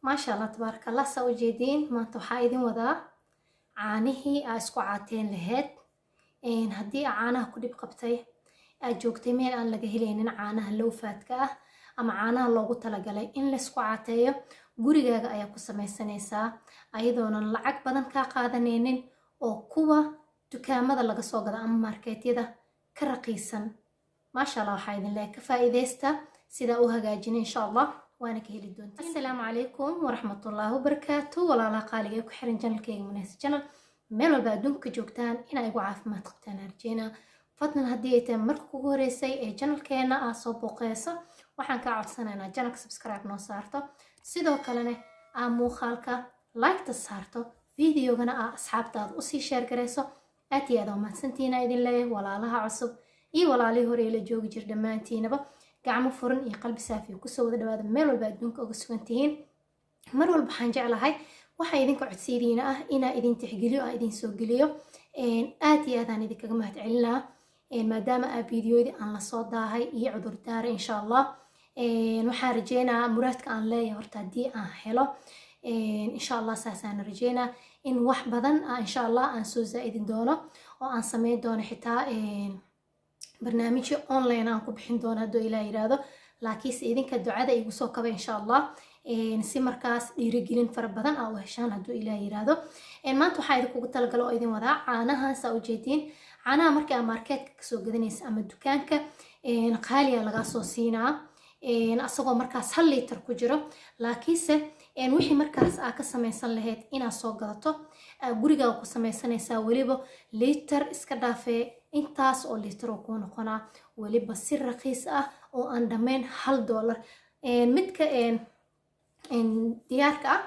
Maasha Allah, tabaaraka Allah. Saa ujeediin, maanta waxaa idin wadaa caanihii aa isku caateen laheyd. Haddii aa caanaha ku dhib qabtay, aad joogtay meel aan laga helaynin caanaha low fatka ah ama caanaha loogu talagalay in laysku caateeyo, gurigaaga ayaa ku samaysanaysaa ayadoonan lacag badan kaa qaadanaynin oo kuwa dukaamada laga soo gado ama marketyada ka raqiisan. Maasha Allah, waxaa idin leeyahay ka faa'iidaysta sidaa u hagaajina, insha Allah waana ka heli doonta. Assalaamu calaykum waraxmatullaahi wabarakaatu. Walaalaha qaaliga ee ku xiran channelkayga Munaasi Channel, meel walba adduunka joogtaan, inaa igu caafimaad qabtaan arjeena. Fadlan, haddii ay tahay marka kugu horeysay ee channelkeena aa soo booqeyso, waxaan kaa codsanaynaa channelka subscribe noo saarto, sidoo kalena aa muuqaalka like-ta saarto, videogana aa asxaabtaada usii share garayso. Aad iyo aad aa mahadsantiina idin leeyahay, walaalaha cusub iyo walaalihii hore la joogi jir, dhammaantiinaba gacmo furan iyo qalbi saafi kusoo wada dhawaada meel walba adduunka uga sugan tihiin. Mar walba waxaan jeclahay, waxaa idinka codsiyadiina ah inaa idin tixgeliyo, aa idin soo geliyo. Aad iyo aadaan idinkaga mahad celinaa maadaama aa videoyadii aan lasoo daahay iyo cudurdaara. Insha Allah waxaan rajeynaa muraadka aan leeyahay horta haddii aan helo, insha Allah saasaan rajeynaa in wax badan insha Allah aan soo zaa'idin doono oo aan sameyn doono, xitaa barnaamijyo online aan ku bixin doono hadduu Ilaah yiraahdo. Laakiinse idinka ducada igu soo kaba, insha Allah, si markaas dhiirigelin fara badan aa u heshaan hadduu Ilaah yiraahdo. Maanta waxaa idinkugu talagalo oo idin wadaa caanahan. Saa ujeediin, caanaha markii aa marketka kasoo gadanaysa ama dukaanka, qaaliya lagaa soo siinaa asagoo markaas 1 liitar ku jiro. Laakiinse wixii markaas aa ka samaysan lahayd inaad soo gadato, gurigaaga ku samaysanaysaa. Weliba liitar iska dhaafee, intaas oo liitar oo kuu noqonaa, weliba si raqiis ah oo aan dhammayn $1. Midka diyaarka ah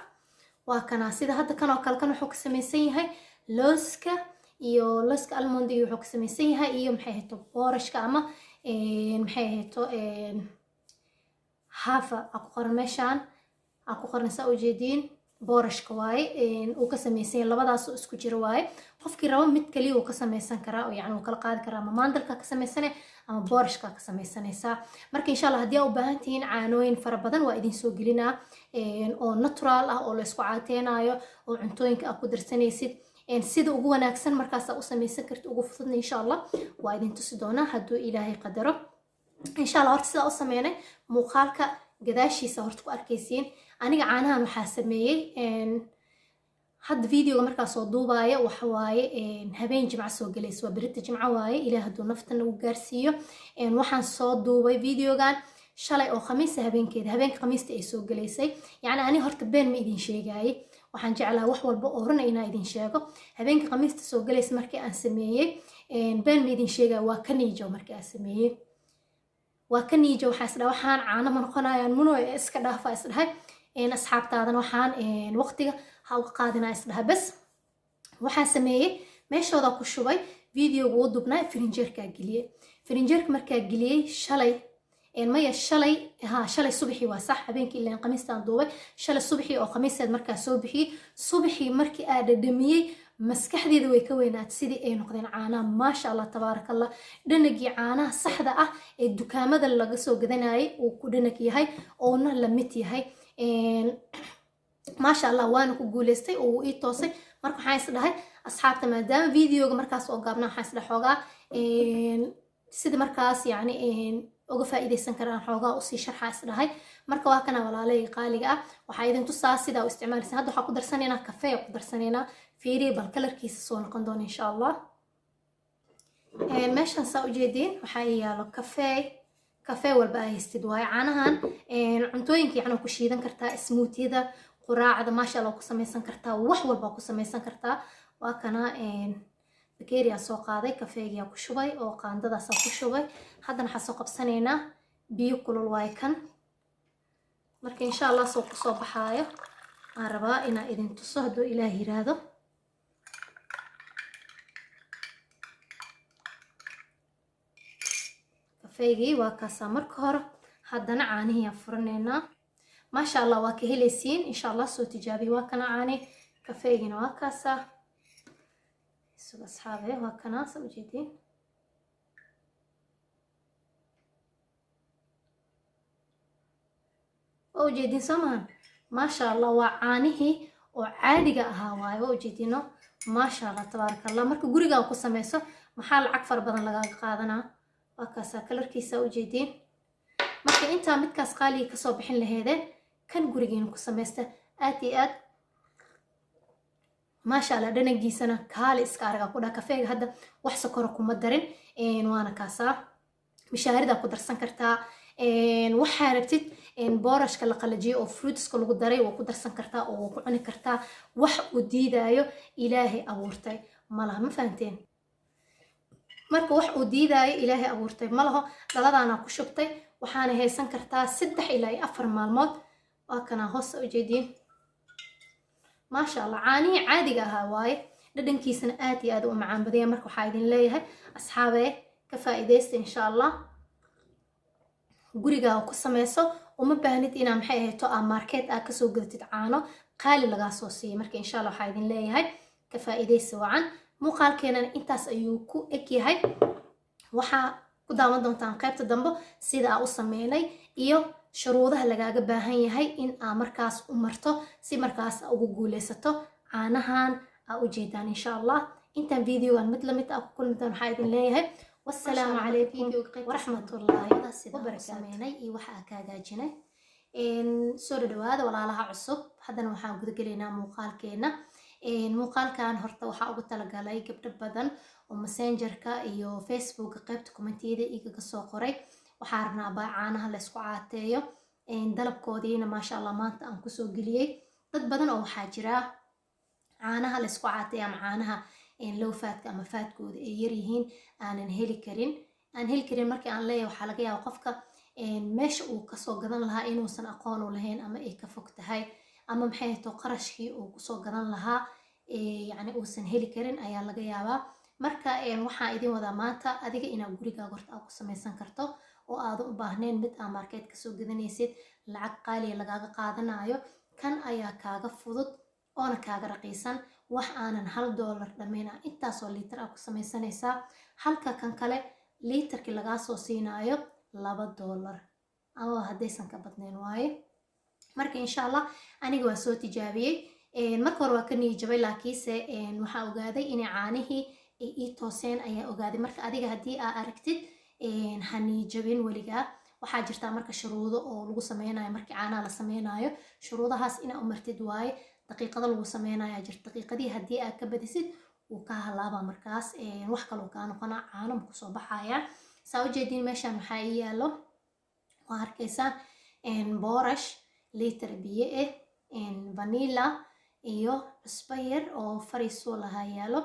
waa kana, sida hadda kan oo kale. Kan wuxuu ka samaysan yahay looska iyo looska almond iyo wuxuu ka samaysan yahay iyo maxay ahayto boorashka ama maxay ahayto haafa aa ku qoran meeshaan, aa ku qoran, saa ujeediin, boorashka waaye uu ka samaysan yahay. Labadaas oo isku jiro waaye. Qofkii rabo mid kaliya uu ka samaysan karaa oo yacni uu kala qaadi karaa, ama maandalka ka samaysane ama boorashka ka samaysanaysaa. Marka insha Allah haddii aa u baahan tihiin caanooyin fara badan, waa idin soo gelinaa oo natural ah oo la isku caateenaayo oo cuntooyinka aad ku darsanaysid, sida ugu wanaagsan markaas aa u samaysan karti, ugu fududna, insha Allah waa idin tusi doonaa hadduu Ilaahay qadaro. Insha Allah horta sidaa u sameynay muuqaalka gadaashiisa horta ku arkaysiin. Aniga caanahan waxaa sameeyey hadda videoga markaa soo duubaayo waxa waaye habeen Jimco soo gelaysa, waa berita Jimco waaye, Ilaah hadduu nafta nagu gaarsiiyo. Waxaan soo duubay videogan shalay oo Khamiisa habeenkeeda, habeenka Khamiista ay soo gelaysay. Yacni ani horta been ma idin sheegaaye, waxaan jeclahay wax walba oo runa inaa idin sheego. Habeenka Khamiista soo gelaysa markii aan sameeyey, been ma idin sheegaayo, waa ka niijo. Markii aan sameeyey waa ka niijo, waxaa isdhaha waxaan caano ma noqonayaan, muno iska dhaafa isdhahay, asxaabtaadan waxaan waqtiga ha uga qaadinaa isdhaha. Bas, waxaa sameeyey meeshooda ku shubay, videoga uu dubnaa, firinjeerkaa geliyey. Firinjeerka markaa geliyey shalay, maya, shalay, ha, shalay subaxii waa sax, habeenkii ilaan Khamiistaan duubay, shalay subaxii oo Khamiiseed markaa soo bixiyey. Subaxii markii aa dhadhamiyey, maskaxdeeda way ka weynaat sidii ay noqdeen caanaha. Maasha Allah, tabaaraka Allah, dhanagii caanaha saxda ah ee dukaamada laga soo gadanayay uu ku dhanag yahay oona la mid yahay. Maasha Allah, waana ku guuleystay oo wuu ii toosay. Marka waxaan is dhahay asxaabta, maadaama videoga markaas oo gaabna, waxaan is dhahay xoogaa sida markaas yacni uga faa'iidaysan karaan xoogaa usii sharxa is dhahay. Marka waa kana, walaalayga qaaliga ah, waxaa idin tusaa sidaa u isticmaalaysa. Hadda waxaa ku darsanaynaa kafee, ku darsanaynaa. Fiiriya bal colorkiisa soo noqon doona, insha Allah. Meeshan saa ujeediin waxaa ii yaalo kafee. Kafee walba aa haystid waayo. Caanahan cuntooyinka yacni ku shiidan kartaa, smoothieyada, quraacda, maasha Allah, ku samaysan kartaa, wax walba ku samaysan kartaa. Waa kana, bakeeriyaa soo qaaday, kafeegiyaa ku shubay oo qaandadaasaa ku shubay. Haddana waxaa soo qabsanaynaa biyo kulul waaye kan. Marka insha Allah soo kusoo baxaayo aan rabaa inaa idin tuso hadduu Ilaah yiraahdo. Kafeygii waa kaasaa marka hore, haddana caanihii aan furanaynaa. Maasha Allah, waa ka helaysiin, insha Allah soo tijaabiy. Waa kana caani, kafeygina waa kaasaa. Isuga asxaabe, waa kana, saa ujeediin. Waa ujeediin soo mahan? Maasha Allah, waa caanihii oo caadiga ahaa waaye, waa ujeedino. Maasha Allah, tabaaraka Allah. Marka gurigaa ku sameyso, maxaa lacag fara badan lagaaga qaadanaa? Waa kaasaa colorkiisa, ujeediin. Marka intaa midkaas qaaliga kasoo bixin laheedeen, kan gurigiina ku sameysta. Aad iyo aad, maasha Allah, dhanagiisana kaali iska aragaa ku dhaha. Kafeega hadda wax sokora kuma darin, waana kaasaa. Mishaaridaa ku darsan kartaa, waxaa rabtid. Boorashka la qalajiyo oo fruitska lagu daray waa ku darsan kartaa oo waa ku cuni kartaa. Wax uu diidaayo Ilaahay abuurtay malaha, ma fahanteen? Marka wax uu diidaayo Ilaahay abuurtay ma laho. Dhaladaana ku shubtay, waxaana haysan kartaa 3 ilaa iyo 4 maalmood. Waa kanaa hoosta, ujeediin. Maasha Allah, caanihii caadiga ahaa waaye, dhadhankiisana aad iyo aad u macaan badanya. Marka waxaa idin leeyahay, asxaabee, ka faa'iidaysta insha Allah. Gurigaaga ku sameyso, uma baahnid inaa, maxay ahayto, aa market aa kasoo gadatid caano qaali lagaa soo siiyay. Marka insha Allah waxaa idin leeyahay ka faa'iidaysi wacan. Muuqaalkeenana intaas ayuu ku eg yahay. Waxaa ku daawan doontaan qaybta dambe sida aa u sameynay iyo shuruudaha lagaaga baahan yahay in aa markaas u marto si markaas aa ugu guuleysato caanahan aa u jeedaan, insha Allah. Intaan videogan mid lamid ah ku kulmi doon, waxaa idin leeyahay wassalaamu calaykum waraxmatullaahi wabarakaatu. Sameynay iyo waxa aa ka hagaajinay. Soo dhadhawaada walaalaha cusub. Haddana waxaan gudagelaynaa muuqaalkeena. Muuqaalkan horta waxaa ugu talagalay gabdho badan oo Messengerka iyo Facebooka qaybta commentiyada igaga soo qoray: waxaa rabnaa baa caanaha laysku caateeyo. Dalabkoodiina maasha Allah maanta aan kusoo geliyey. Dad badan oo waxaa jira caanaha laysku caateeyo ama caanaha low fatka ama fatkooda ay yaryihiin aanan heli karin. Aan heli karin markii aan leeyahay, waxaa laga yaaba qofka meesha uu kasoo gadan lahaa inuusan aqoon u lahayn, ama ay ka fog tahay, ama maxay ahayto, qarashkii uu kusoo gadan lahaa yacni uusan heli karin ayaa laga yaabaa. Marka waxaan idin wadaa maanta adiga inaad gurigaaga horta aad ku samaysan karto oo aadan u baahnayn mid aa market kasoo gadanaysid, lacag qaaliya lagaaga qaadanayo. Kan ayaa kaaga fudud oona kaaga raqiisan. Wax aanan $1 dhammayn ah intaasoo liitar aa ku samaysanaysaa, halka kan kale liitarkii lagaa soo siinaayo $2 ama haddaysan ka badnayn waaye. Marka insha Allah aniga waa soo tijaabiyey. Marka hore waa ka niyijabay, laakiinse waxaa ogaaday inay caanihii ay ii tooseen ayaa ogaaday. Marka adiga haddii aa aragtid, ha niyijabin weligaa. Waxaa jirtaa marka shuruudo oo lagu sameynayo markii caanaha la sameynayo. Shuruudahaas inaa u martid waaye. Daqiiqado lagu sameynaya jirta. Daqiiqadii haddii aad ka badisid, wuu kaa halaabaa. Markaas wax kaloo kaa noqonaa, caano ma kusoo baxaya. Saa ujeediin, meeshan waxaa ii yaalo, waa arkaysaan, boorash, liiter biyo ah, vanilla iyo cusbo yar oo fariisuu lahaa yaalo,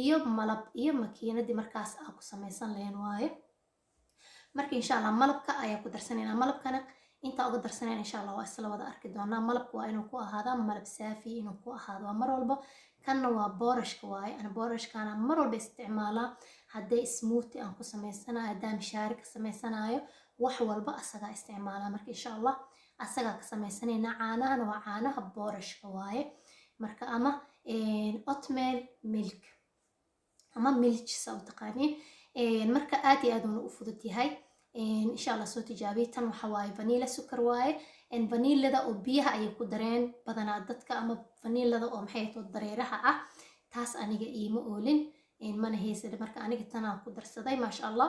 iyo malab, iyo makiinadii markaas aa ku samaysan lahayn waaye. Marka insha Allah malabka ayaa ku darsanayna. Malabkana intaa uga darsanayna insha Allah waa isla wada arki doonaa. Malabka waa inuu ku ahaadaa malab saafi, inuu ku ahaado waa mar walba. Kanna waa boorashka waaye. Ana boorashkana mar walba isticmaalaa, hadday smoothie aan ku samaysanayo, haddaa mishaari ka samaysanayo, wax walba asagaa isticmaalaa. Marka insha Allah asagaa ka samaysanayna. Caanahana waa caanaha boorashka waaye, marka ama oatmeal milk ama milk sa u taqaaniin. Marka aad iyo aad uuna u fudud yahay. Insha Allah soo tijaabiye. Tan waxa waaye vanilla sukar waaye. Vanillada oo biyaha ayay ku dareen badanaa dadka, ama vanillada oo maxay to dareeraha ah. Taas aniga iima oolin, mana haysan. Marka aniga tanaan ku darsaday, maasha Allah,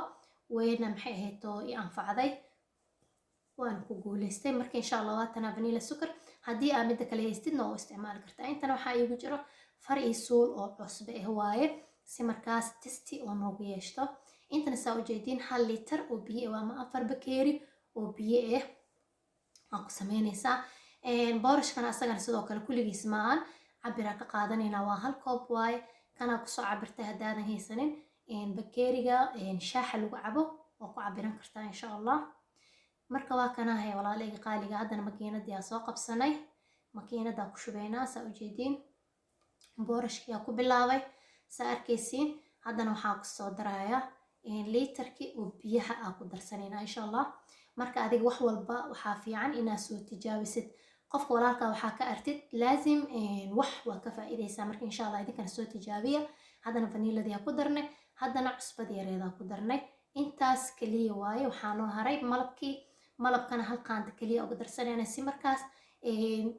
wayna maxay ahayd oo i anfacday, waan ku guuleystay. Marka insha Allah waa tanaa vanilla sukar. Haddii aa midda kale haystidna, waa u isticmaali kartaa. Intana waxaa iigu jiro far iyo suul oo cusbe ah waaye, si markaas taste oo noogu yeeshto. Intana saa ujeediin, 1 litar oo biyo ah ama 4 bakeeri oo biyo ah waa ku sameynaysaa. Boorashkana asagana sidoo kale kulligiis maahan, cabiraa ka qaadanaynaa, waa 1 koob waaye. Kanaa kusoo cabirtay. Haddaadan haysanin bakeeriga shaaxa lagu cabo, waa ku cabiran kartaa insha Allah. Marka waa kanahay, walaalayga qaaliga. Haddana makiinadii aa soo qabsanay, makiinadaa ku shubaynaa. Saa ujeediin, boorashkiyaa ku bilaabay, saa arkaysiin. Haddana waxaa kusoo darayaa liitarkii oo biyaha aa ku darsanayna insha Allah. Marka adiga wax walba waxaa fiican inaad soo tijaabisid. Qofka walaalka waxaa ka artid, laazim wax waa ka faa'iidaysaa. Marka insha Allah idinkana soo tijaabiya. Haddana vaniiladii ku darnay, haddana cusbadii yareedaa ku darnay. Intaas keliya waaye. Waxaa noo haray malabkii. Malabkana 1 qaanda keliya uga darsanayna si markaas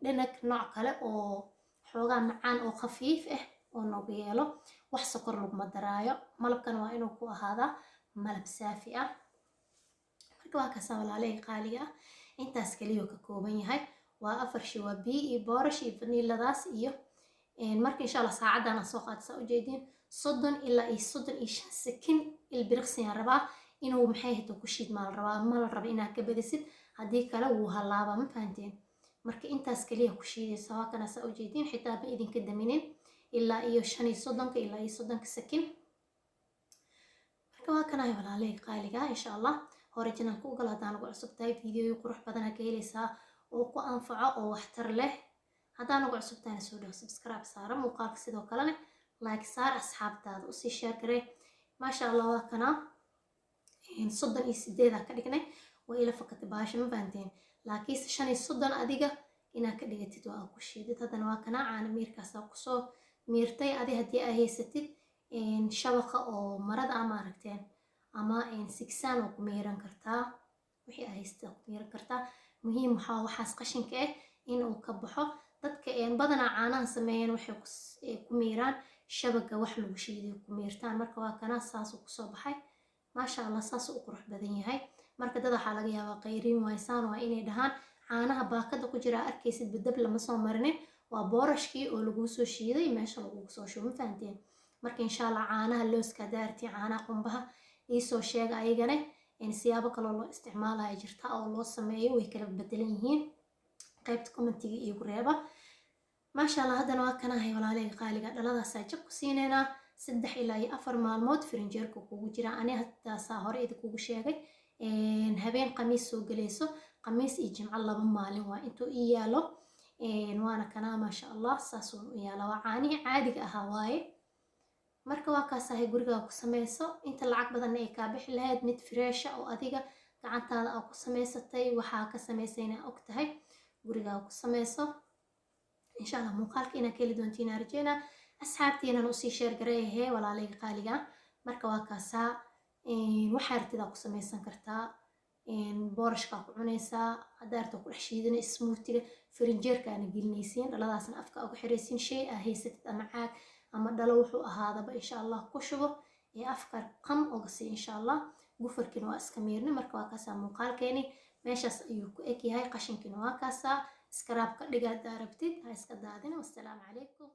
Dhanag nooc kale oo xoogaa macaan oo khafiif ah oo noogu yeelo. Wax sokor laguma daraayo. Malabkana waa inuu ku ahaadaa malab saafi ah. Marka waa kaasaa, walaalahey qaaliga ah, intaas kaliyuu ka kooban yahay. Waa afar shay: waa biyo iyo boorash iyo vaniiladaas iyo. Marka insha Allah saacadan aan soo qaata, saa ujeediin, 30 ilaa iyo 35 sakin ilbiriqsiyaan rabaa inuu maxay ahayto ku shiid maa la rabaa. Ma la raba inaad ka badisid, haddii kale wuu halaabaa. Ma fahanteen? Marka intaas kaliya ku shiidaysa. Waa kana, saa ujeediin, xitaa ma idinka daminin ilaa iyo 35-ka ilaa iyo 30-ka sakin. Marka waa kanahay, walaalahey qaaliga. Insha Allah hore channelka u gal haddaan ugu cusub tahay. Videoyo qurux badan ha ka helaysaa oo ku anfaco oo waxtar leh. Haddaan ugu cusub tahayna, soo dhaw, subscribe saara muuqaalka, sidoo kalena like saar, asxaabtaada usii share garee. Maasha Allah, waa kanaa, 38 ka dhignay. Waa ila fakatay baasha, ma fahanteen? Laakiinse 35 adiga inaad ka dhigatid waa ku shiidid. Haddana waa kanaa, caana miirkaasaa kusoo miirtay. Adi haddii aa haysatid shabaqa oo marada ama aragteen ama sigsaan, oo ku miiran kartaa. Wixii aa haysatid ku miiran kartaa. Muhiim waxaa waxaas qashinka ah in uu ka baxo. Dadka badanaa caanaha sameeyeen waxay ku miiraan shabaga wax lagu shiiday ku miirtaan. Marka waa kanaa, saasuu kusoo baxay. Maasha Allah, saasuu u qurux badan yahay. Marka dad waxaa laga yaabaa qayriin waysaan waa inay dhahaan caanaha baakada ku jira arkaysid badab lama soo marinin, waa boorashkii oo laguu soo shiiday meesha lagugu soo shubo. Ma fahanteen? Marka insha Allah caanaha looska daartii, caanaha qumbaha iisoo sheega ayagane. Siyaabo kaloo loo isticmaalaya jirta oo loo sameeyo, way kala bedelan yihiin. Qaybta commentiga iigu reeba. Maasha Allah, haddana waa kanahay, walaalahayga qaaliga. Dhaladaasaa jab ku siineynaa. 3 ilaa iyo 4 maalmood firinjeerka kugu jira. Ani hadaasaa hore idinkugu sheegay, habeen Khamiis soo gelayso, Khamiis iyo Jimco 2 maalin waa intuu ii yaalo. Waana kanaa, maasha Allah, saasuu u yaala. Waa caanihii caadiga ahaa waaye. Marka waa kaasahay, gurigaa ku sameyso. Inta lacag badanna ay kaa bixi lahayd, mid fresh ah oo adiga gacantaada aa ku samaysatay, waxaa ka samaysayna og tahay, gurigaa ku sameyso. Insha Allah muuqaalka inaad ka heli doontiin aan rajeynaa. Asxaabtiinan usii share gareeyahe, walaalayga qaaliga. Marka waa kaasaa, waxaa artidaa ku samaysan kartaa. Boorashkaa ku cunaysaa, haddaa arta ku dhex shiidana smoothiega. Firinjeerka aana gelinaysiin, dhaladaasna afka uga xiraysiin. Shay aa haysatid ama caag ama dhalo wuxuu ahaadaba, insha Allah ku shubo ee afka qam uga sii insha Allah. Gufarkiina waa iska miirni. Marka waa kaasaa, muuqaalkeeni meeshaas ayuu ku eg yahay. Qashinkiina waa kaasaa. Iskaraab ka dhiga haddaa rabtid, ha iska daadina. Wassalaamu calaykum.